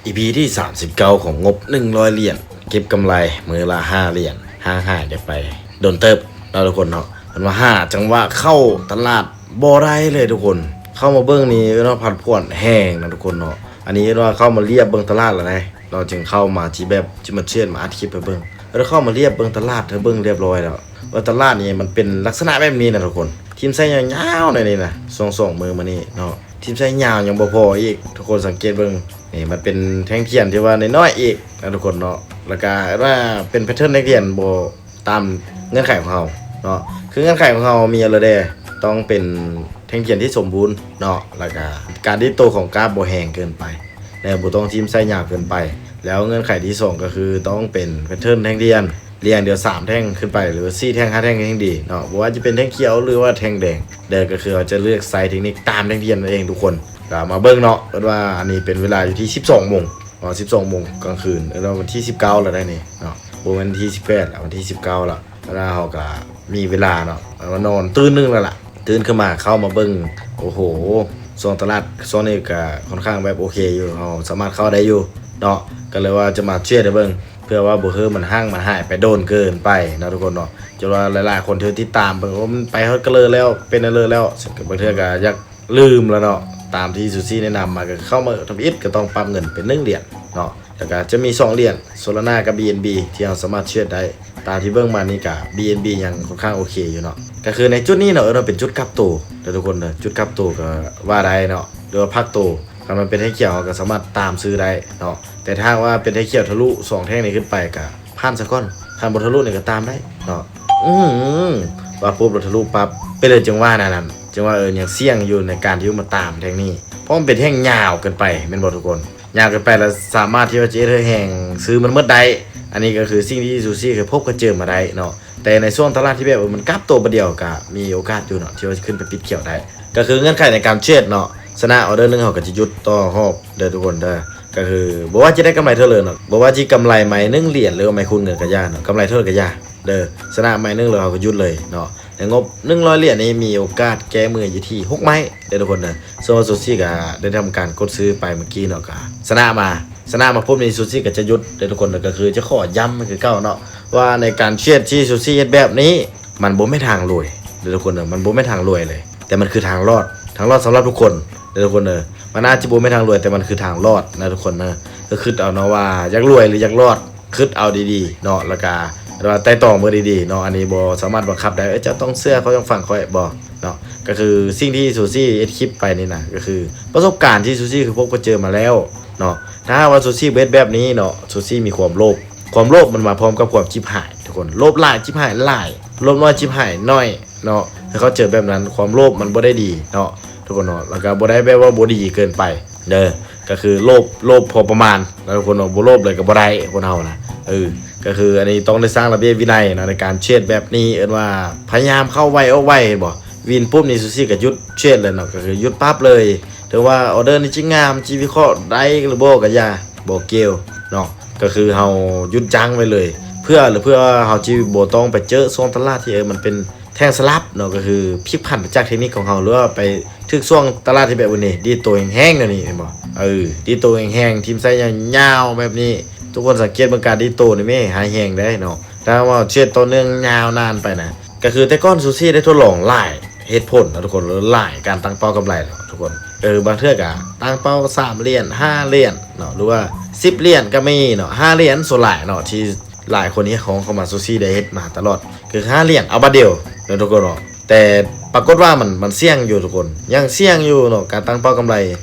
ອີພີທີສາມສິບເກົ້າຂອງງົບໜຶ່ງຮ້ອຍຫຼຽນ ເກັບກຳໄລມື້ລະຫ້າຫຼຽນ. ຫ່າງຫາຍກັນໄປດົນເຕີບເນາະທຸກຄົນເນາະ. ເພິ່ນວ່າຫາຈັງຫວະເຂົ້າຕະຫຼາດບໍ່ໄດ້ເລີຍທຸກຄົນ. ເຂົ້າມາເບິ່ງນີ້ເນາະ ຜັນຜວນແຮງນະທຸກຄົນເນາະ. ອັນນີ້ເອີ້ນວ່າເຂົ້າມາລຽບເບິ່ງຕະຫຼາດລະໃດ ເຮົາຈຶ່ງເຂົ້າມາທີ່ແບບ ຈະມາເທສມາອັດຄລິບໃຫ້ເບິ່ງ. ເຮົາເຂົ້າມາລຽບເບິ່ງຕະຫຼາດ ເຮົາເບິ່ງລຽບຮ້ອຍແລ້ວ ວ່າຕະຫຼາດນີ້ມັນເປັນລັກສະນະແບບນີ້ນະທຸກຄົນ. ຖິ້ມໄສ້ຍາວໆແນວນີ້ນະ ຊ່ວງສອງມື້ມານີ້ເນາະ. ຖິ້ມໄສ້ຍາວຍັງບໍ່ພໍອີກ ທຸກຄົນສັງເກດເບິ່ງ ນີ້ມັນເປັນແທ່ງທຽນທີ່ວ່ານ້ອຍໆອີກນະທຸກຄົນເນາະ. ແລ້ວກະວ່າເປັນແພັດເທີນແທ່ງທຽນບໍ່ຕາມເງື່ອນໄຂຂອງເຮົາເນາະ. ຄືເງື່ອນໄຂຂອງເຮົາມີຫຍັງແດ່? ຕ້ອງເປັນແທ່ງທຽນທີ່ສົມບູນເນາະ. ແລ້ວກະການດີດໂຕຂອງກາບບໍ່ແຮງເກີນໄປ ແລະ ບໍ່ຕ້ອງຖິ້ມໄສ້ຍາວເກີນໄປ. ແລ້ວເງື່ອນໄຂທີສອງກໍຄືຕ້ອງເປັນແພັດເທີນແທ່ງທຽນ ລຽງດຽວສາມແທ່ງຂຶ້ນໄປ ຫຼືວ່າສີ່ແທ່ງຫ້າແທ່ງແຮ່ງດີເນາະ. ບໍ່ວ່າຈະເປັນແທ່ງຂຽວ ຫຼືວ່າແທ່ງແດງເດີ ກໍຄືເຮົາຈະເລືອກໃສ່ເທັກນິກຕາມແທ່ງທຽນນັ້ນເອງທຸກຄົນ. ກໍມາເບິ່ງເນາະ ເອີ້ນວ່າອັນນີ້ເປັນເວລາຢູ່ທີ່ສິບສອງໂມງເນາະ ສິບສອງໂມງກາງຄືນ. ເອີ້ນວ່າວັນທີສິບເກົ້າແລ້ວໄດ໋ນີ້ເນາະ ບໍ່ແມ່ນວັນທີສິບແປດລະ ວັນທີສິບເກົ້າລະ. ເວລາເຮົາກໍມີເວລາເນາະ ເອີ້ນວ່ານອນຕື່ນໜຶ່ງແລ້ວລະ ຕື່ນຂຶ້ນມາເຂົ້າມາເບິ່ງ ໂອ້ໂຫ ຊ່ວງຕະຫຼາດຊ່ວງນີ້ກໍຄ່ອນຂ້າງແບບໂອເຄຢູ່ ເຮົາສາມາດເຂົ້າໄດ້ຢູ່ເນາະ. ກໍເລີຍວ່າຈະມາເທສໃຫ້ເບິ່ງ ເພື່ອວ່າບໍ່ໃຫ້ມັນຫ່າງມັນຫາຍໄປໂດນເກີນໄປເນາະທຸກຄົນເນາະ. ຈົນວ່າຫຼາຍໆຄົນທີ່ຕິດຕາມເບິ່ງ ໂອ້ ມັນໄປຮອດກະເລີແລ້ວ ເປັນອັນເລີແລ້ວ ບາງເທື່ອກໍຢາກລືມແລ້ວເນາະ. ຕາມທີ່ຊູຊີແນະນຳມາ ກໍເຂົ້າມາທຳອິດກໍຕ້ອງປັບເງິນເປັນໜຶ່ງຫຼຽນເນາະ. ແລ້ວກໍຈະມີສອງຫຼຽນ ໂຊລານາກັບບີເອັນບີ ທີ່ເຮົາສາມາດເທຣດໄດ້. ຕາມທີ່ເບິ່ງມານີ້ກະ ບີເອັນບີ ຍັງຄ່ອນຂ້າງໂອເຄຢູ່ເນາະ. ກໍຄືໃນຈຸດນີ້ເນາະ ເອີ້ນວ່າເປັນຈຸດກັບໂຕເດີທຸກຄົນເດີ ຈຸດກັບໂຕກໍວ່າໄດ້ເນາະ ຫຼືວ່າພັກໂຕ. ຄັນມັນເປັນແທ່ງຂຽວ ເຮົາກໍສາມາດຕາມຊື້ໄດ້ເນາະ. ແຕ່ຖ້າຫາກວ່າເປັນແທ່ງຂຽວທະລຸສອງແທ່ງນີ້ຂຶ້ນໄປ ກໍຜ່ານຊະກ່ອນ. ຄັນບໍ່ທະລຸນີ້ກໍຕາມໄດ້ເນາະ. ອື ວ່າປຸບແລ້ວທະລຸປັບ ເປັນເລີຍ. ຈັ່ງວ່ານັ້ນ ຈັ່ງວ່າ ເອີ ຍັງສ່ຽງຢູ່ໃນການທີ່ມາຕາມແທ່ງນີ້ ເພາະມັນເປັນແທ່ງຍາວເກີນໄປ ແມ່ນບໍ່ທຸກຄົນ? ຍາວເກີນໄປແລ້ວສາມາດທີ່ວ່າຈະເຮັດໃຫ້ແຮງຊື້ມັນໝົດໄດ້. ອັນນີ້ກໍຄືສິ່ງທີ່ຊູຊີເຄີຍພົບເຄີຍເຈີມາໄດ້ເນາະ. ແຕ່ໃນຊ່ວງຕະຫຼາດທີ່ແບບ ເອີ ມັນກັບໂຕບາດດຽວ ກໍມີໂອກາດຢູ່ເນາະ ທີ່ວ່າຈະຂຶ້ນໄປປິດຂຽວໄດ້. ກໍຄືເງື່ອນໄຂໃນການເທຣດເນາະ ຊະນະອໍເດີໜຶ່ງ ເຮົາກໍຈະຢຸດຕໍ່ຮອບເດີທຸກຄົນເດີ. ກໍຄືບໍ່ວ່າຈະໄດ້ກຳໄລເທົ່າໃດເນາະ ບໍ່ວ່າຈະກຳໄລໄມ້ໜຶ່ງຫຼຽນ ຫຼືວ່າໄມ້ຄູນເງິນກໍຢ່າເນາະ ກຳໄລເທົ່າໃດກໍຢ່າເດີ ຊະນະໄມ້ໜຶ່ງແລ້ວເຮົາກໍຢຸດເລີຍເນາະ. ໃນງົບໜຶ່ງຮ້ອຍຫຼຽນນີ້ ມີໂອກາດແກ້ມືຢູ່ທີ່ຫົກໄມ້ເດີທຸກຄົນເດີ. ເຊິ່ງວ່າຊູຊີກໍໄດ້ທຳການກົດຊື້ໄປເມື່ອກີ້ເນາະ ກໍຊະນະມາ ຊະນະມາປຸບນີ້ ຊູຊີກໍຈະຢຸດເດີທຸກຄົນເດີ. ກໍຄືຈະຂໍຢ້ຳຄືເກົ່າເນາະ ວ່າໃນການເທຣດທີ່ຊູຊີເຮັດແບບນີ້ ມັນບໍ່ແມ່ນທາງລວຍເດີທຸກຄົນເດີ. ມັນບໍ່ແມ່ນທາງລວຍເລີຍ ແຕ່ມັນຄືທາງລອດ ທາງລອດສຳລັບທຸກຄົນເດີທຸກຄົນເດີ. ມັນອາດຈະບໍ່ແມ່ນທາງລວຍ ແຕ່ມັນຄືທາງລອດນະທຸກຄົນເດີ. ກໍຄິດເອົາເນາະວ່າຢາກລວຍ ຫຼື ຢາກລອດ ຄິດເອົາດີໆເນາະ ແລ້ວກະ ແລ້ວກະໄຕ່ຕອງເບິ່ງດີໆເນາະ. ອັນນີ້ບໍ່ສາມາດບັງຄັບໄດ້ ເອີ ເຈົ້າຕ້ອງເຊື່ອຂ້ອຍ ຕ້ອງຟັງຂ້ອຍ ບໍ່ເນາະ. ກໍຄືສິ່ງທີ່ຊູຊີເຮັດຄລິບໄປນີ້ນະ ກໍຄືປະສົບການທີ່ຊູຊີເຄີຍພົບເຄີຍເຈີມາແລ້ວເນາະ. ຖ້າຫາກວ່າຊູຊີບໍ່ເຮັດແບບນີ້ເນາະ ຊູຊີມີຄວາມໂລບ ຄວາມໂລບມັນມາພ້ອມກັບຄວາມຈິບຫາຍທຸກຄົນ. ໂລບຫຼາຍຈິບຫາຍຫຼາຍ ໂລບນ້ອຍຈິບຫາຍໜ້ອຍເນາະ ໃຫ້ເຂົ້າໃຈແບບນັ້ນ. ຄວາມໂລບມັນບໍ່ໄດ້ດີເນາະທຸກຄົນເນາະ ແລ້ວກໍບໍ່ໄດ້ແບບວ່າບໍ່ດີເກີນໄປ ເດີ ກໍຄືໂລບ ໂລບພໍປະມານນະທຸກຄົນເນາະ. ບໍ່ໂລບເລີຍກໍບໍ່ໄດ້ຄົນເຮົານະ. ເອີ ກໍຄືອັນນີ້ຕ້ອງໄດ້ສ້າງລະບຽບວິໄນເນາະ ໃນການເທຣດແບບນີ້ ເອີ້ນວ່າພະຍາຍາມເຂົ້າໄວອອກໄວ ເຫັນບໍ່? ວິນປຸບນີ້ ຊູຊີກໍຢຸດເທຣດເລີຍເນາະ ກໍຄືຢຸດປັບເລີຍ. ເຖິງວ່າອໍເດີນີ້ຈະງາມ ຈະວິເຄາະໄດ້ຫຼືບໍ່ກໍຢ່າ ບໍ່ກ່ຽວເນາະ ກໍຄືເຮົາຢຸດຢັ້ງໄວ້ເລີຍ ເພື່ອ ເພື່ອເຮົາຈະບໍ່ຕ້ອງໄປເຈີຊ່ວງຕະຫຼາດທີ່ ເອີ ມັນເປັນ ແທ່ງສະຫຼັບເນາະ ກໍຄືພິກຜັນໄປຈາກເທັກນິກຂອງເຮົາ ຫຼືວ່າໄປຖືກຊ່ວງຕະຫຼາດທີ່ແບບນີ້ ດີດໂຕແຮງໆແນວນີ້ ເຫັນບໍ່? ເອີ ດີດໂຕແຮງໆ ຖິ້ມໄສ້ຍາວໆແບບນີ້. ທຸກຄົນສັງເກດເບິ່ງການດີດໂຕນີ້ແມ້ ຮ້າຍແຮງເດ້ເນາະ. ຖ້າວ່າເທຣດຕໍ່ເນື່ອງຍາວນານໄປນະ ກໍຄືແຕ່ກ່ອນຊູຊີໄດ້ທົດລອງຫຼາຍເຫດຜົນເນາະທຸກຄົນ ຫຼາຍການຕັ້ງເປົ້າກຳໄລເນາະທຸກຄົນ. ເອີ ບາງເທື່ອກໍຕັ້ງເປົ້າສາມຫຼຽນ ຫ້າຫຼຽນເນາະ ຫຼືວ່າສິບຫຼຽນກໍມີເນາະ ຫ້າຫຼຽນສ່ວນຫຼາຍເນາະ ທີ່ ຫຼາຍຄົນຮຽກຮ້ອງເຂົ້າມາ ຊູຊີໄດ້ເຮັດມາຕະຫຼອດ ຄືຫ້າຫຼຽນ ເອົາບາດດຽວເນາະທຸກຄົນເນາະ. ແຕ່ປາກົດວ່າມັນ ມັນສ່ຽງຢູ່ທຸກຄົນ ຍັງສ່ຽງຢູ່ເນາະ ການຕັ້ງເປົ້າກຳໄລ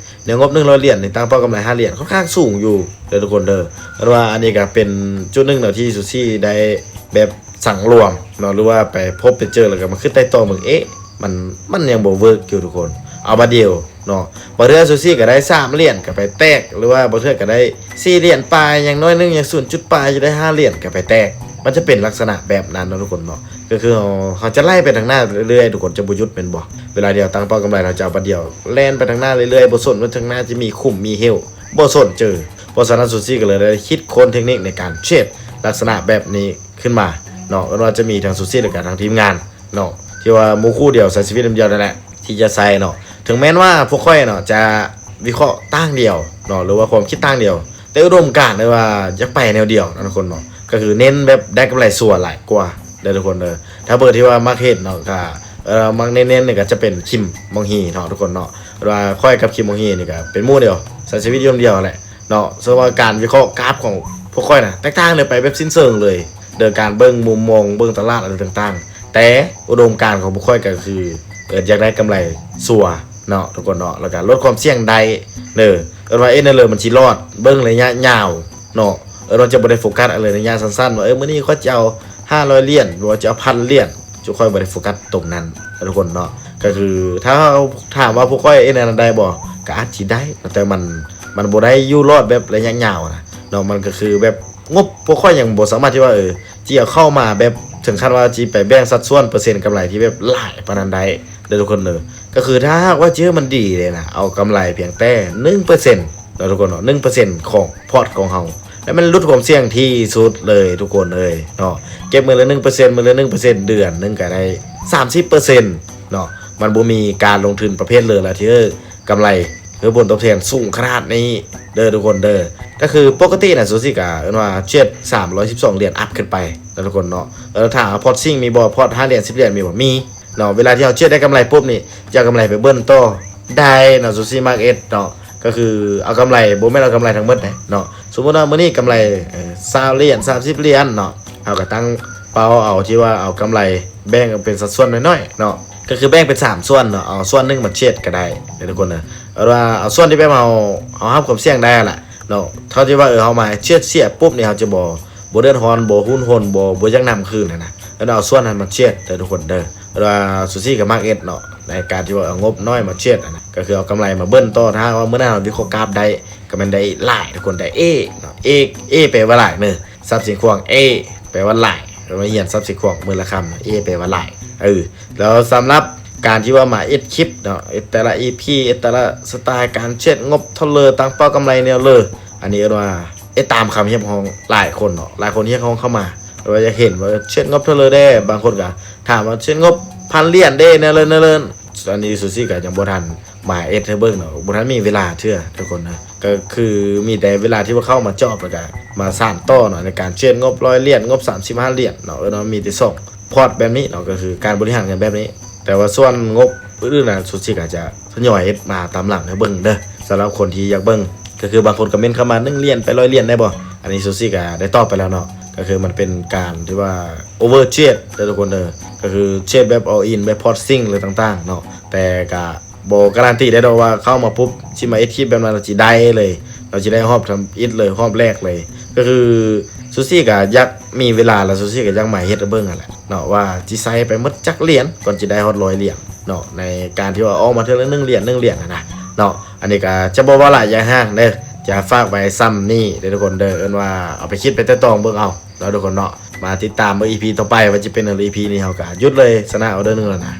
ໃນງົບໜຶ່ງຮ້ອຍຫຼຽນນີ້ ຕັ້ງເປົ້າກຳໄລຫ້າຫຼຽນ ຄ່ອນຂ້າງສູງຢູ່ເດີທຸກຄົນເດີ. ແຕ່ວ່າອັນນີ້ກໍເປັນຈຸດໜຶ່ງເນາະ ທີ່ຊູຊີໄດ້ແບບສັງລວມເນາະ ຫຼືວ່າໄປພົບໄປເຈີ ແລ້ວກໍມາຄິດໄຕ່ຕອງເບິ່ງ ເອະ ມັນ ມັນຍັງບໍ່ເວີກຢູ່ທຸກຄົນ ເອົາບາດດຽວ ເນາະ. ບາງເທື່ອຊູຊີກໍໄດ້ສາມຫຼຽນກໍໄປແຕກ ຫຼືວ່າບາງເທື່ອກໍໄດ້ສີ່ຫຼຽນປາຍ ຢ່າງໜ້ອຍໜຶ່ງ ຢ່າງສູນຈຸດປາຍ ຈະໄດ້ຫ້າຫຼຽນກໍໄປແຕກ. ມັນຈະເປັນລັກສະນະແບບນັ້ນເນາະທຸກຄົນເນາະ. ກໍຄືເຮົາ ເຮົາຈະໄລ່ໄປທາງໜ້າເລື້ອຍໆ ທຸກຄົນຈະບໍ່ຢຸດແມ່ນບໍ່? ເວລາທີ່ເຮົາຕັ້ງເປົ້າກຳໄລ ເຮົາຈະເອົາບາດດຽວ ແລ່ນໄປທາງໜ້າເລື້ອຍໆ ບໍ່ສົນວ່າທາງໜ້າຈະມີຂຸມມີເຫວ ບໍ່ສົນເຈີ. ເພາະສະນັ້ນ ຊູຊີກໍເລີຍໄດ້ຄິດຄົ້ນເທັກນິກໃນການເທຣດລັກສະນະແບບນີ້ ຂຶ້ນມາເນາະ. ເອີ້ນວ່າຈະມີທັງຊູຊີ ແລ້ວກະທັງທີມງານເນາະ ທີ່ວ່າໝູ່ຄູ່ດຽວ ໃຊ້ຊີວິດນຳດຽວນັ້ນແຫຼະ ທີ່ຈະໃຊ້ເນາະ. ເຖິງແມ່ນວ່າພວກຂ້ອຍເນາະ ຈະວິເຄາະຕ່າງດຽວເນາະ ຫຼືວ່າຄວາມຄິດຕ່າງດຽວ ແຕ່ອຸດົມການເລີຍວ່າຢາກໄປແນວດຽວເນາະທຸກຄົນເນາະ ກໍຄືເນັ້ນແບບໄດ້ກຳໄລຊົ່ວຫຼາຍກວ່າເດີທຸກຄົນເດີ. ຖ້າເບີທີ່ວ່າມັກເຮັດເນາະ ກໍ ເອີ ມັກເນັ້ນໆນີ້ກໍຈະເປັນຄິມມອງຮີເນາະທຸກຄົນເນາະ. ເພາະວ່າຂ້ອຍກັບຄິມມອງຮີນີ້ກໍເປັນໝູ່ດຽວ ໃຊ້ຊີວິດຢູ່ນຳດຽວຫັ້ນແຫຼະເນາະ. ເຊິ່ງວ່າການວິເຄາະກາບຂອງພວກຂ້ອຍນະ ແຕກຕ່າງເລີຍ ໄປແບບສິ້ນເຊີງເລີຍ ໂດຍການເບິ່ງມຸມມອງ ເບິ່ງຕະຫຼາດ ອະໄລຕ່າງໆ. ແຕ່ອຸດົມການຂອງພວກຂ້ອຍກໍຄື ເອີ ຢາກໄດ້ກຳໄລຊົ່ວເນາະທຸກຄົນເນາະ ແລ້ວກໍລົດຄວາມສ່ຽງໄດ້ເດີ. ເອີ້ນວ່າເອັນເລີມັນຊິລອດ ເບິ່ງໄລຍະຍາວເນາະ. ເອີ້ນວ່າຈະບໍ່ໄດ້ໂຟກັສອະໄລໄລຍະສັ້ນໆ ວ່າ ເອີ ມື້ນີ້ຂ້ອຍຈະເອົາຫ້າຮ້ອຍຫຼຽນ ຫຼືວ່າຈະເອົາພັນຫຼຽນ ຈຸຂ້ອຍບໍ່ໄດ້ໂຟກັສຕົງນັ້ນເດີທຸກຄົນເນາະ. ກໍຄືຖ້າເຮົາ ຖາມວ່າພວກຂ້ອຍເຮັດແນວນັ້ນໄດ້ບໍ່? ກໍອາດຊິໄດ້ ແຕ່ມັນ ມັນບໍ່ໄດ້ຢູ່ລອດແບບໄລຍະຍາວນະເນາະ. ມັນກໍຄືແບບ ງົບພວກຂ້ອຍຍັງບໍ່ສາມາດທີ່ວ່າ ເອີ ຈະເອົາເຂົ້າມາແບບເຖິງຂັ້ນວ່າຈະໄປແບ່ງສັດສ່ວນເປີເຊັນກຳໄລທີ່ແບບຫຼາຍປານນັ້ນໄດ້ເດີທຸກຄົນເດີ. ກໍຄືຖ້າຫາກວ່າເຈີມັນດີເລີຍນະ ເອົາກຳໄລພຽງແຕ່ໜຶ່ງເປີເຊັນເນາະທຸກຄົນເນາະ ໜຶ່ງເປີເຊັນຂອງພອດຂອງເຮົາ ແລ້ວມັນຫຼຸດຄວາມສ່ຽງທີ່ສຸດເລີຍທຸກຄົນເອີຍເນາະ. ເກັບມື້ລະໜຶ່ງເປີເຊັນ ມື້ລະໜຶ່ງເປີເຊັນ ເດືອນໜຶ່ງກໍໄດ້ສາມສິບເປີເຊັນເນາະ. ມັນບໍ່ມີການລົງທຶນປະເພດເລີລະທີ່ ເອີ ກຳໄລ ຄືຜົນຕອບແທນສູງຂະໜາດນີ້ເດີທຸກຄົນເດີ. ກໍຄືປົກກະຕິນະ ຊູຊິກະເອີ້ນວ່າເທຣດສາມຮ້ອຍສິບສອງຫຼຽນອັບຂຶ້ນໄປນະທຸກຄົນເນາະ. ເອີ ຖ້າເອົາພອດຊິງມີບໍ່? ພອດຫ້າຫຼຽນ ສິບຫຼຽນມີບໍ່? ມີເນາະ. ເວລາທີ່ເຮົາເທຣດໄດ້ກຳໄລປຸບນີ້ ຈະເອົາກຳໄລໄປເບີນຕໍ່ໄດ້ເນາະ ຊູຊິມາກເອັດເນາະ. ກໍຄືເອົາກຳໄລ ບໍ່ແມ່ນເອົາກຳໄລທັງໝົດເດ້ເນາະ. ສົມມຸດວ່າມື້ນີ້ກຳໄລ ເອີ ຊາວຫຼຽນ ສາມສິບຫຼຽນເນາະ ເຮົາກໍຕັ້ງເປົ້າເອົາທີ່ວ່າເອົາກຳໄລແບ່ງເປັນສັດສ່ວນໜ້ອຍໆເນາະ. ກໍຄືແບ່ງເປັນສາມສ່ວນເນາະ ເອົາສ່ວນໜຶ່ງມາເທຣດກໍໄດ້ເດີທຸກຄົນເດີ. ເອົາວ່າເອົາສ່ວນທີ່ແບບເຮົາ ເຮົາຮັບຄວາມສ່ຽງໄດ້ຫັ້ນລະເນາະ. ເທົ່າທີ່ວ່າ ເອີ ເຮົາມາເທຣດເສຍປຸບນີ້ ເຮົາຈະບໍ່ ບໍ່ເດືອດຮ້ອນ ບໍ່ຮຸນຮົນ ບໍ່ ບໍ່ຢາກນຳຄືນຫັ້ນນະ. ເອົາສ່ວນນັ້ນມາເທຣດເດີທຸກຄົນເດີ. ເອົາວ່າຊູຊິກັບມາກເອັດເນາະ ໃນການທີ່ວ່າເອົາງົບນ້ອຍມາເທຣດຫັ້ນນະ ກໍຄືເອົາກຳໄລມາເບິ່ງຕໍ່. ຖ້າວ່າມື້ໜ້າເຮົາວິເຄາະກາບໄດ້ ກໍແມ່ນໄດ້ຫຼາຍທຸກຄົນ ໄດ້ເອເນາະ. ເອ ເອແປວ່າຫຼາຍເນີ ສັບສຽງຂວາງ ເອ ແປວ່າຫຼາຍ. ເຮົາມາຮຽນສັບສຽງຂວາງມື້ລະຄຳ ເອແປວ່າຫຼາຍ. ເອີ ແລ້ວສຳລັບການທີ່ວ່າມາເອັດຄລິບເນາະ ເອັດແຕ່ລະອີພີ ເອັດແຕ່ລະສະໄຕລ໌ການເທຣດ ງົບເທົ່າເລີ ຕັ້ງເປົ້າກຳໄລແນວເລີ ອັນນີ້ເອີ້ນວ່າເຮັດຕາມຄຳຮຽກຮ້ອງຫຼາຍຄົນເນາະ. ຫຼາຍຄົນຮຽກຮ້ອງເຂົ້າມາ ແບບວ່າຢາກເຫັນວ່າເທຣດງົບເທົ່າເລີແດ່. ບາງຄົນກໍຖາມວ່າເທຣດງົບພັນຫຼຽນເດ້ ແນວເລີ ແນວເລີ. ອັນນີ້ຊູຊິກໍຍັງບໍ່ທັນມາເຮັດໃຫ້ເບິ່ງເນາະ ບໍ່ທັນມີເວລາເທື່ອທຸກຄົນນະ. ກໍຄືມີແຕ່ເວລາທີ່ວ່າເຂົ້າມາຈອບ ແລ້ວກໍມາສານຕໍ່ເນາະ ໃນການເທຣດງົບຮ້ອຍຫຼຽນ ງົບສາມສິບຫ້າຫຼຽນເນາະ. ເອີ້ນວ່າມີແຕ່ສອງພອດແບບນີ້ເນາະ ກໍຄືການບໍລິຫານເງິນແບບນີ້. ແຕ່ວ່າສ່ວນງົບອື່ນໆນະ ຊູຊິກໍຈະທະຍອຍເຮັດມາຕາມຫຼັງໃຫ້ເບິ່ງເດີ. ສຳລັບຄົນທີ່ຢາກເບິ່ງ ກໍຄືບາງຄົນກໍເມັ້ນເຂົ້າມາ ໜຶ່ງຫຼຽນໄປຮ້ອຍຫຼຽນໄດ້ບໍ່? ອັນນີ້ຊູຊິກໍໄດ້ຕອບໄປແລ້ວເນາະ. ກໍຄືມັນເປັນການທີ່ວ່າໂອເວີເທຣດເດີທຸກຄົນເດີ. ກໍຄືເທຣດແບບອອລອິນ ແບບພອດຊິງ ຫຼືຕ່າງໆເນາະ. ແຕ່ກໍ ບໍ່ກາຣັນຕີໄດ້ດອກວ່າເຂົ້າມາປຸບ ຊິມາເຮັດຄລິບແບບນັ້ນ ແລ້ວຊິໄດ້ເລີຍ ແລ້ວຊິໄດ້ຮອບທຳອິດເລີຍ ຮອບແລກເລີຍ. ກໍຄືຊູຊິກໍຢາກມີເວລາ ແລ້ວຊູຊິກໍຢາກມາເຮັດໃຫ້ເບິ່ງຫັ້ນແຫຼະເນາະ ວ່າຊິໃຊ້ໄປໝົດຈັກຫຼຽນ ກ່ອນຊິໄດ້ຮອດຮ້ອຍຫຼຽນເນາະ ໃນການທີ່ວ່າອອກມາເທື່ອລະໜຶ່ງຫຼຽນ ໜຶ່ງຫຼຽນຫັ້ນນະເນາະ. ອັນນີ້ກໍຈະບໍ່ເວົ້າຫຼາຍຍາຍຫ່າງເດີ ຈະຝາກໄວ້ສ່ຳນີ້ເດີທຸກຄົນເດີ. ເອີ້ນວ່າເອົາໄປຄິດໄປໄຕ່ຕອງເບິ່ງເອົາເນາະທຸກຄົນເນາະ. ມາຕິດຕາມເບິ່ງອີພີຕໍ່ໄປວ່າຈະເປັນຫຍັງ. ອີພີນີ້ເຮົາກໍຢຸດເລີຍຊະນະ ອອເດີໜຶ່ງແລ້ວນະ.